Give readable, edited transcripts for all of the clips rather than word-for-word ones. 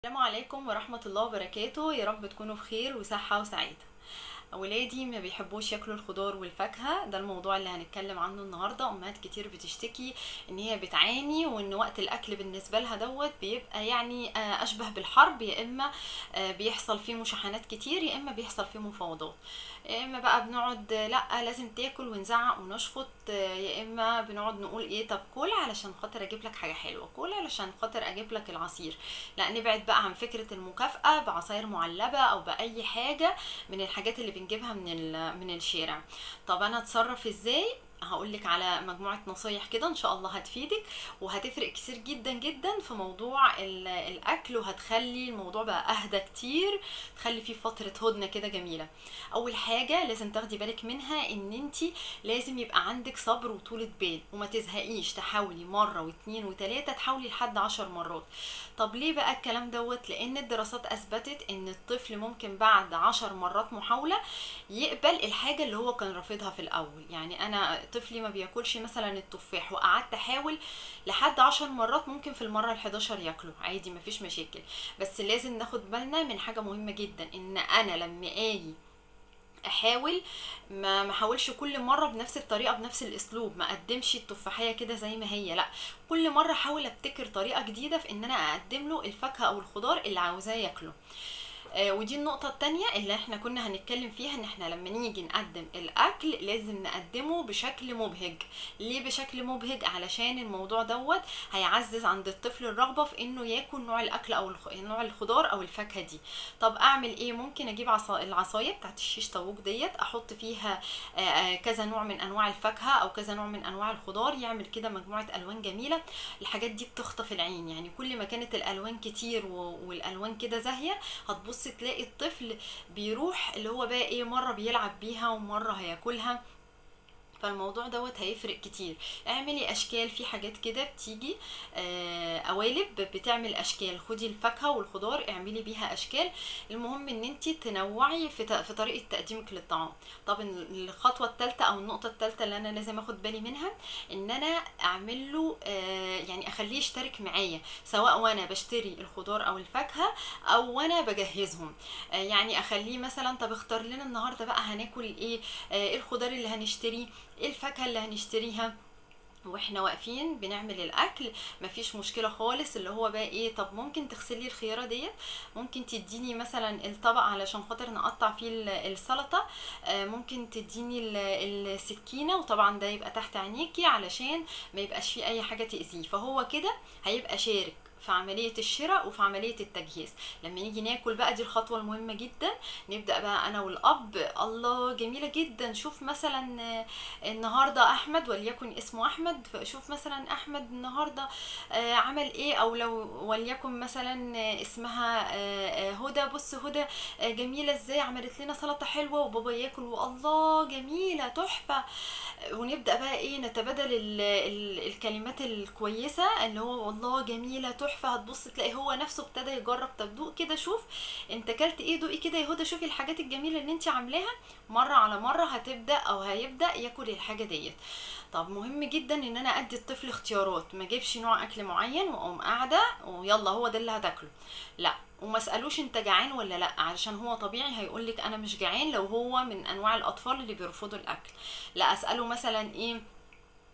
السلام عليكم ورحمة الله وبركاته. يا رب تكونوا بخير وصحة وسعادة. ولادي ما بيحبوش ياكلوا الخضار والفاكهة، ده الموضوع اللي هنتكلم عنه النهاردة. امهات كتير بتشتكي ان هي بتعاني، وان وقت الاكل بالنسبة لها دوت بيبقى اشبه بالحرب، يا اما بيحصل فيه مشاحنات كتير، يا اما بيحصل فيه مفاوضات، يا اما بقى بنقعد لا لازم تاكل ونزعق ونشخط، يا اما بنقعد نقول ايه طب كل علشان خاطر اجيب لك حاجة حلوة، كل علشان خاطر اجيب لك العصير. لا، نبعد بقى عن فكرة المكافأة بعصاير معلبة او باي حاجة من الحاجات اللي بنجيبها من الشارع. طب انا اتصرف ازاي؟ هقولك على مجموعة نصايح كده ان شاء الله هتفيدك وهتفرق كتير جدا جدا في موضوع الاكل، وهتخلي الموضوع بقى اهدى كتير، تخلي فيه فترة هدنة كده جميلة. اول حاجة لازم تاخدي بالك منها ان انتي لازم يبقى عندك صبر وطولة بال، وما تزهقيش، تحاولي مرة واتنين وتلاتة، تحاولي لحد 10 مرات. طب ليه بقى الكلام دوت؟ لان الدراسات اثبتت ان الطفل ممكن بعد 10 مرات محاولة يقبل الحاجة اللي هو كان رافضها في الاول. يعني انا طفلي ما بياكلش مثلا التفاح، وقعدت احاول لحد 10 مرات، ممكن في المرة الحداشر ياكله عادي، مفيش مشاكل. بس لازم ناخد بالنا من حاجة مهمة جدا، ان انا لما اجي احاول ما احاولش كل مرة بنفس الطريقة بنفس الاسلوب، ما اقدمش التفاحيه كده زي ما هي، لا كل مرة احاول ابتكر طريقه جديدة في ان انا اقدم له الفاكهة او الخضار اللي عاوزاه ياكله. ودي النقطة التانية اللي احنا كنا هنتكلم فيها، ان احنا لما نيجي نقدم الاكل لازم نقدمه بشكل مبهج. ليه بشكل مبهج؟ علشان الموضوع دوت هيعزز عند الطفل الرغبة في انه ياكل نوع الاكل او نوع الخضار او الفاكهة دي. طب اعمل ايه؟ ممكن اجيب العصاية بتاعت الشيش طاووق ديت، احط فيها كذا نوع من انواع الفاكهة او كذا نوع من انواع الخضار، يعمل كده مجموعة الوان جميلة. الحاجات دي بتخطف العين، يعني كل ما كانت الالوان كتير والالوان كده زاهية، هتبص تلاقي الطفل بيروح اللي هو بقى ايه، مرة بيلعب بيها ومرة هياكلها، فالموضوع دوت هيفرق كتير. اعملي اشكال، في حاجات كده بتيجي قوالب بتعمل اشكال، خدي الفاكهة والخضار اعملي بيها اشكال. المهم ان انتي تنوعي في طريقه تقديمك للطعام. طب الخطوة الثالثة او النقطة الثالثة اللي انا لازم اخد بالي منها، ان انا اعمل له، يعني اخليه يشترك معايا، سواء وانا بشتري الخضار او الفاكهة او وانا بجهزهم. يعني اخليه مثلا طب اختار لنا النهارده بقى هناكل ايه، ايه الخضار اللي هنشتريه، ايه الفاكهة اللي هنشتريها، واحنا واقفين بنعمل الاكل. مفيش مشكلة خالص اللي هو بقى ايه، طب ممكن تغسلي الخيارة ديت، ممكن تديني مثلا الطبق علشان خاطر نقطع فيه السلطة، ممكن تديني السكينة، وطبعا ده يبقى تحت عينيكي علشان ما يبقاش فيه اي حاجة تاذيه. فهو كده هيبقى شارك في عملية الشراء وفي عملية التجهيز. لما نيجي ناكل بقى، دي الخطوة المهمة جدا، نبدأ بقى أنا والأب، الله جميلة جدا، شوف مثلا النهاردة أحمد، وليكن اسمه أحمد، شوف مثلا أحمد النهاردة عمل إيه، أو لو وليكن مثلا اسمها هدى، بص هدى جميلة إزاي عملت لنا سلطة حلوة، وبابا ياكل والله جميلة تحفة. ونبدأ بقى إيه، نتبادل الكلمات الكويسة اللي هو والله جميلة تحفة. هتبص تلاقي هو نفسه ابتدى يجرب، طب دوق كده، شوف انت كلت ايه، دوقي كده يا هدى، شوفي الحاجات الجميلة اللي انت عاملاها. مرة على مرة هتبدأ او هيبدأ ياكل الحاجة ديت. طب مهم جدا ان انا ادي الطفل اختيارات، ما اجيبش نوع اكل معين واقوم قاعدة ويلا هو ده اللي هتاكله، لا، وما اسالوش انت جعان ولا لا، علشان هو طبيعي هيقولك انا مش جعان لو هو من انواع الاطفال اللي بيرفضوا الاكل. لا، اساله مثلا ايه،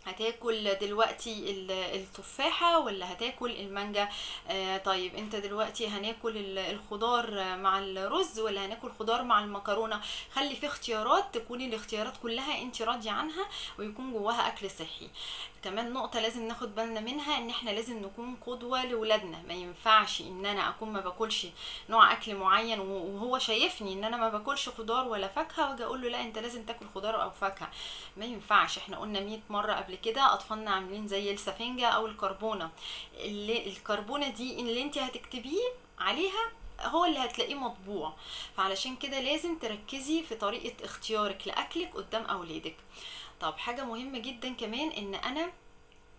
هتاكل دلوقتي التفاحة ولا هتاكل المانجا؟ طيب انت دلوقتي هناكل الخضار مع الرز ولا هناكل خضار مع المكرونة؟ خلي في اختيارات، تكوني الاختيارات كلها انت راضية عنها ويكون جواها اكل صحي. كمان نقطة لازم ناخد بالنا منها، ان احنا لازم نكون قدوة لولادنا. ما ينفعش ان انا اكون ما باكلش نوع اكل معين وهو شايفني ان انا ما باكلش خضار ولا فاكهة، واجي اقول له لا انت لازم تاكل خضار او فاكهة. ما ينفعش، احنا قلنا 100 مرة قبل كده اطفالنا عاملين زي السفنجة او الكربونة، اللي الكربونة دي اللي انت هتكتبيه عليها هو اللي هتلاقيه مطبوع. فعلشان كده لازم تركزي في طريقة اختيارك لأكلك قدام أولادك. طب حاجة مهمة جدا كمان، ان انا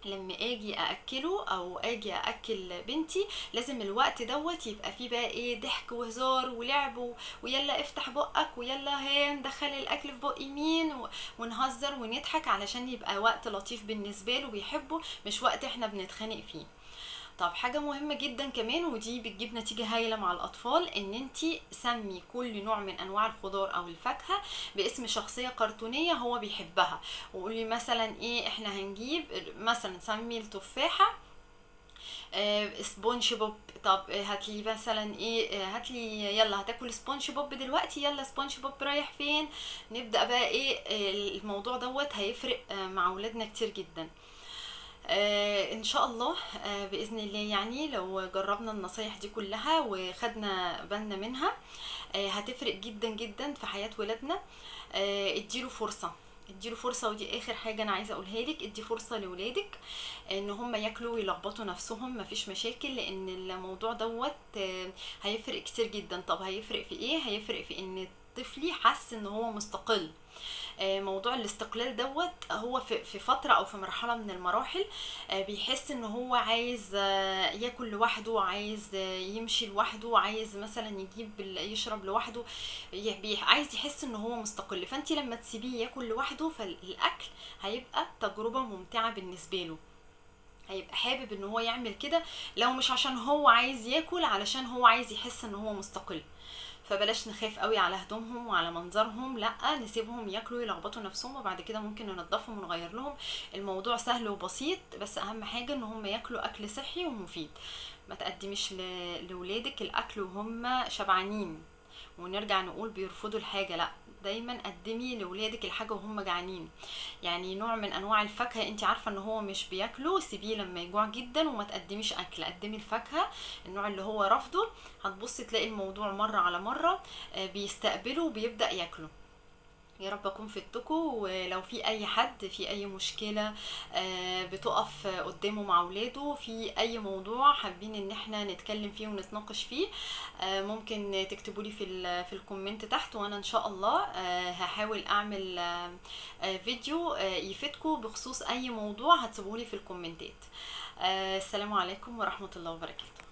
لما اجي ااكله او اجي ااكل بنتي لازم الوقت دوت يبقى فيه بقى ايه، ضحك وهزار ولعب ويلا افتح بقك ويلا ها ندخل الاكل في بق مين ونهزر ونضحك، علشان يبقى وقت لطيف بالنسبة له وبيحبه، مش وقت احنا بنتخانق فيه. طب طب حاجة مهمة جدا كمان، ودي بتجيب نتيجة هايلة مع الاطفال، ان انتي سمي كل نوع من انواع الخضار او الفاكهة باسم شخصية كرتونية هو بيحبها، وقولي مثلا ايه، احنا هنجيب مثلا، سمي التفاحة سبونج بوب. طب هاتلي مثلا ايه، هاتلي يلا هتاكل سبونج بوب دلوقتي، يلا سبونج بوب رايح فين. نبدأ بقى ايه، الموضوع دوت هيفرق مع اولادنا كتير جدا. ان شاء الله باذن الله. يعني لو جربنا النصايح دي كلها وخدنا بالنا منها هتفرق جدا جدا في حياة ولادنا. اديله فرصة، اديله فرصة، ودي اخر حاجة انا عايزة اقولها لك، ادي فرصة لولادك ان هم ياكلوا ويلخبطوا نفسهم، مفيش مشاكل، لان الموضوع دوت هيفرق كتير جدا. طب هيفرق في ايه؟ هيفرق في ان طفلي حس ان هو مستقل. موضوع الاستقلال دوت هو في فترة او في مرحلة من المراحل بيحس ان هو عايز ياكل لوحده، عايز يمشي لوحده، عايز مثلا يجيب يشرب لوحده، عايز يحس ان هو مستقل. فانت لما تسيبيه ياكل لوحده فالاكل هيبقى تجربة ممتعة بالنسبة له، هيبقى حابب ان هو يعمل كده، لو مش عشان هو عايز ياكل، علشان هو عايز يحس ان هو مستقل. فبلاش نخاف قوي على هدومهم وعلى منظرهم، لا نسيبهم ياكلوا يلخبطوا نفسهم، وبعد كده ممكن ننضفهم ونغير لهم. الموضوع سهل وبسيط، بس اهم حاجة ان هم ياكلوا اكل صحي ومفيد. ما تقدميش لولادك الاكل وهم شبعانين ونرجع نقول بيرفضوا الحاجة، لا دايما قدمي لولادك الحاجة وهم جعانين. يعني نوع من انواع الفاكهة انت عارفة ان هو مش بياكله، سيبيه لما يجوع جدا وما تقدميش اكل، قدمي الفاكهة النوع اللي هو رافضه، هتبصي تلاقي الموضوع مرة على مرة بيستقبله وبيبدأ ياكله. يا رب اكون فدتكم، ولو في اي حد في اي مشكلة بتقف قدامه مع اولاده في اي موضوع حابين ان احنا نتكلم فيه ونتناقش فيه، ممكن تكتبوا لي في ال comment تحت، وانا ان شاء الله هحاول اعمل فيديو يفيدكم بخصوص اي موضوع هتسيبوه لي في الكومنتات. السلام عليكم ورحمة الله وبركاته.